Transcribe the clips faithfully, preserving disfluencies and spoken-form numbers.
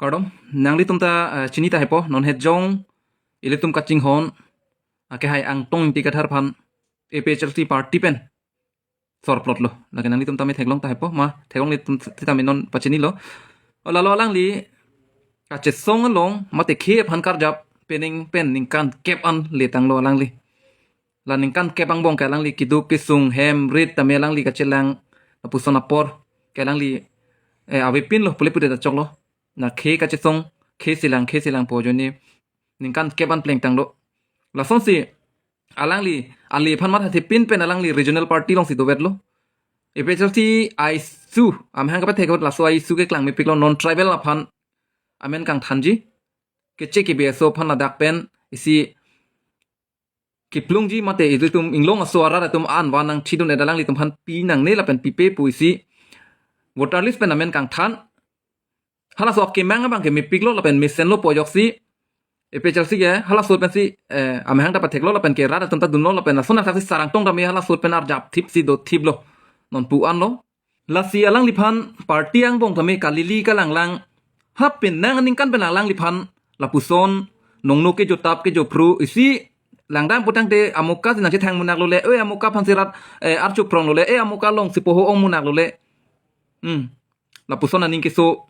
Kardom, nanglitum ta eh, chini ta hepo, non het jong ilitum kachinghon akehai Angtong Ingti Kathar aphan A P H L C party pen sorplotlo. Lake nanglitum tame theklong ta hepo, ma theklonglitum sitame non pachinilo. O lalo alangli kachesong along mate khei aphan karjap pening pen ningkan kep an letanglo alangli. La ningkan kep angbong ke alangli keduk kesung hem rit tame alangli kachelang lapuson apor ke alangli eh, avepinlo pule pute ta choklo. Na khei kachesong, khei selang, khei selang pu ajoine ningkan kep an plengtanglo. Lasonsi alangli ale aphan mathathepin pen alangli regional party alongsi dovetlo. A P H L C issue, amahang kapethek ahut laso issue keklang mepiklo, non tribal aphan amen kangthanji, keche kebe aso aphan ladak pen isi kiplungji mate ilitum inglong aso arat atum an van nangthidun-et alanglitum aphan pinangne lapen pipe pu isi voter list pen amen kangthan. Halaso akemang abang ke mepiklo lapen mesenlo pu ajoksi A P H L C ke halaso pensi eh, amahang ta patheklo lapen ke rat atum ta dunlo lapen lason athaksi Sar Angtong tame halaso pen arjap thipsi dothiplo non pu anlo. Lasi alangliphan party angbong tame kalili kalanglang, ha penang aningkan pen alangliphan lapuson nongno kejotap kejophru isi langdam putangte amuka si nangchethang munaklole, oi amuka aphansi rat eh, archuprong lole, eh amuka alongsi poho ong munaklole. Hmm. Lapuson aning keso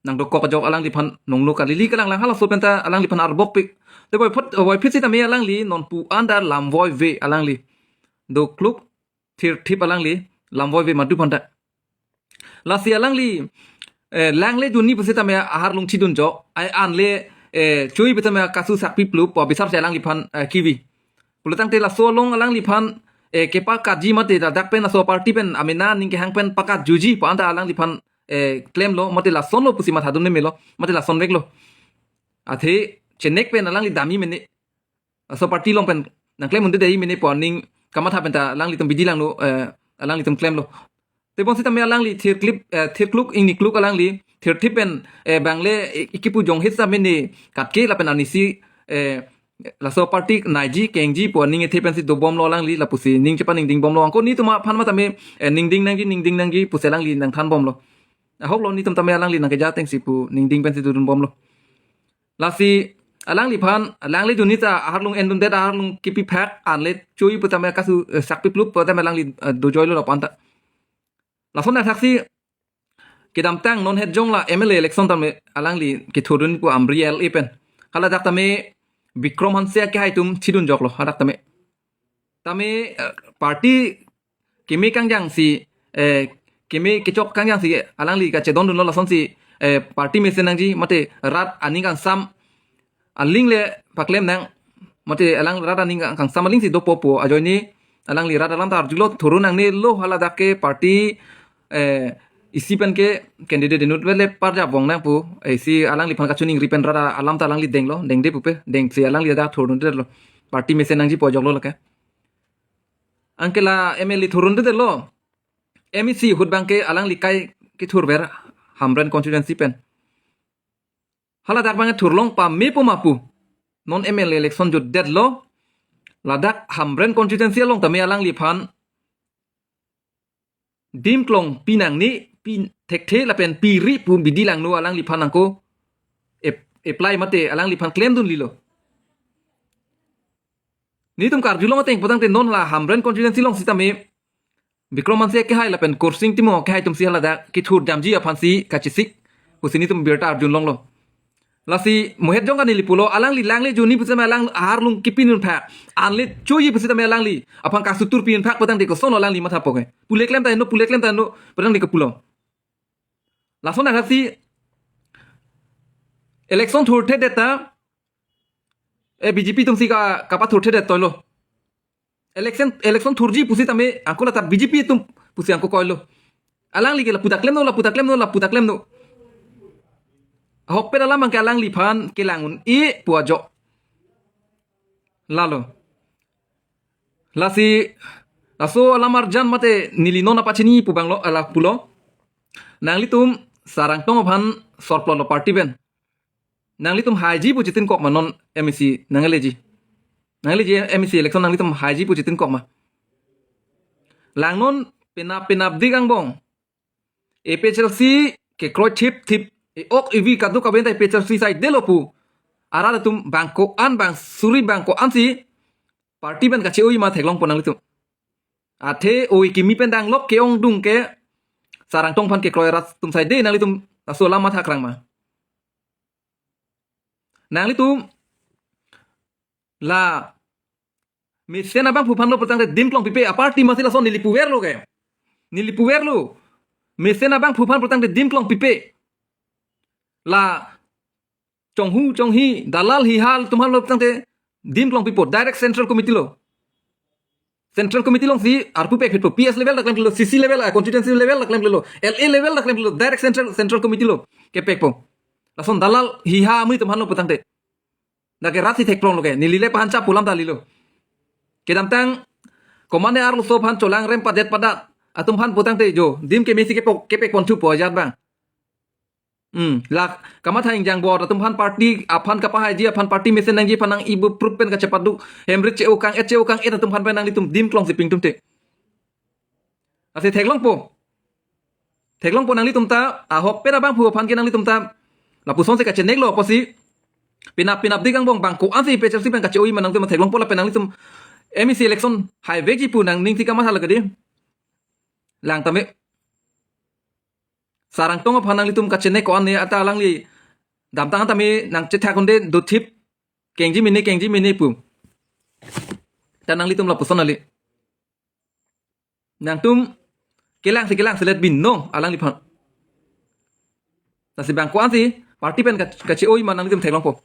nangdokok ajok alangliphan nongno kalili kalanglang, halaso penta alangliphan arbokpik. Te voiphit voiphit sitame alangli non pu anda lamvoive alangli. Dokluk thirthip alangli lamvoive madu phanta. Lasi alangli eh, langle junni pusitame aharlung chidunjok, ai anle eh, chui pusitame kasu sakpi plup pu bisarsi alangliphan eh, kivi. Pulotangte laso along alangliphan eh, kepakatji mate ladak pen laso party pen amena ning kehang pen pakatjuji pu anta alangliphan eh, klemlo mate lasonlo pusi mathadun melo mate lasonveklo. Athe chenek pen alangli dami mene, laso party along pen nangklem unde dei mene pu aning kamatha penta alanglitum bidi langno eh, alanglitum klemlo. Tebon sitame alangli thirklip eh, thirkluk ingnikluk alangli thirthip pen eh, bangle eh, ikipu jonghit sa mene katke lapen anisi eh, laso party naiji kengji pu aning ethe pensi dobomlo alangli lapusi ning chepaningdingbomlo, angko nitum aphan matame eh, ningding nangji ningding nangji pusi alangli nangthanbomlo. Ahoklo nitum tame alangli nangkeja atengsi pu ningding pensi dodunbomlo. Lasi alangliphan langle junni ta aharlung endundet aharlung kipi phak anle chui putame kasu eh, sakpi plup putame alangli eh, dojoilo lapu anta. Lason athaksi kedamtang non het jong la M L A election tame alangli kethurdun pu Amri L A pen. Haladak tame Bikram Hanse akehai atum chidunjoklo hadak tame. Tame eh, party keme kangjangsi eh, keme kechok kangjangsi alangli kachedondunlo lasonsi eh, party mesen nangji mate rat aning kangsam aling le paklem nang mate alang rat aning kangsam alingsi dopo pu ajoine alangli rat alam ta arjulo thurun nangnelo haladak ke party eh, isi pen ke candidate inut vele parja bong nang pu eh, isi alangliphan kachiningri pen rat alam ta alangli denglo dengde pupe dengsi alangli dak thurdundetlo party mesen nangji pu ajoklo lake. Anke la M L A thurdundetlo. M E C ahut abang ke alangli kai kethurver Hamren constituency pen. Haladak abang thurlong pame pu ma pu. Non M L A election jutdetlo. Ladak Hamren constituency along tame alangliphan dim klong pinangne pi thekthe lapen piri pu bidi langno alangliphan angko ap- apply mate alangliphan klemdunlilo. Nitum karjulong ateng putangte non la Hamren constituency along sitame Bikram Hanse akehai lapen Khorsing Timung akehai atumsi haladak kethurdamji aphansi kachesik pusi nitum birta arjulonglo. Lasi mohet jong kanili pulo alangli langle junni pusitame alang aharlung kipinun phak anle chui pusitame alangli aphan kasutur pinun phak putangte kosonlo alangli mathapo ke. Pule klem ta heno pule klem ta heno putangte kopulo. Lason athaksi election thurthedet ta eh, B J P atumsi ka kapathurthedet toilo. Election election thurji pusitame angko lata B J P atum pusi angko koilo. Alangli ke lapu ta klemno lapu ta klemno lapu ta klemno. Ahokpet alam abang ke alangliphan kelang un-e pu ajok. Lalo. Lasi laso alam arjan mate neli non apachini pu abanglo ala pulo. Nanglitum Sar Angtong aphan sorplotlo party pen. Nanglitum haiji pu chetinkok ma non M E C nangleji. Nangleji M E C election nanglitum haiji pu chetinkok ma. Langnon penap penapdik angbong A P H L C kekroi thipthip E-ok evi kadokave ta pecharsi saidelo pu arat atum bang ko-an, bang suri bang ko-ansi party pen kache-oi ma theklongpo nanglitum. Athe oi kimi pen danglok ke-ongdung ke sarang tong aphan kekroi arat atum saide nanglitum laso alam matha krang ma? Nanglitum la mesen abangphu aphan lo pulotangte dim klong pipe, aparty masi lason neli puverlo ke. Neli puverlo. Mesen abangphu aphan pulotangte dim klong pipe. La chonghu chonghi, dalal hiha atum aphan lo pulotangte dim klong pipo, direct central committee lo. Central committee alongsi arpu pekphitpo, P S level ta klemklelo, C C level, ah, constituency level ta klemklelo, L A level ta klemklelo, direct central, central committee lo kepekpo. Lason dalal hiha amui atum aphan lo pulotangte. Dak ke rat si theklonglo ke, neli le pahan chap pu alam ta kalilo. Kedamtang komatne arloso aphan cholang rem padet padat atum aphan pulotangte jo dim kemesi kepo, kepekponthupo ajat abang. Hmm, la kamatha ingjang bor atum aphan, party aphan kapahaiji aphan, party mesen nangji aphan nang-ibu proof pen kachepadu, hem rit che-o kang-et, che-o kang-et atum aphan pen nanglitum dim klongsi pingtungte. Lasi theklongpo. Theklongpo nanglitum ta, ahok pen abangphu aphan ke nanglitum ta lapusonsi kacheneklo apotsi, pinap pinap dik angbong bang ko-ansi pecharsi pen kache-oi ma nanglitum theklongpo, lapen nanglitum M A C election haivekji pu nangning si kamatha lake di. Lang tame. Sarang tong aphan nanglitum kachenek ko-an ne ata alangli damtang tame nangchethak unde dothip kengji mene, kengji mene pu. Ta nanglitum lapuson kali. Nangtum kelangsi, kelangsi let binong alangliphan. Lasi bang ko-ansi party pen kach-, kache-oi ma nanglitum theklongpo.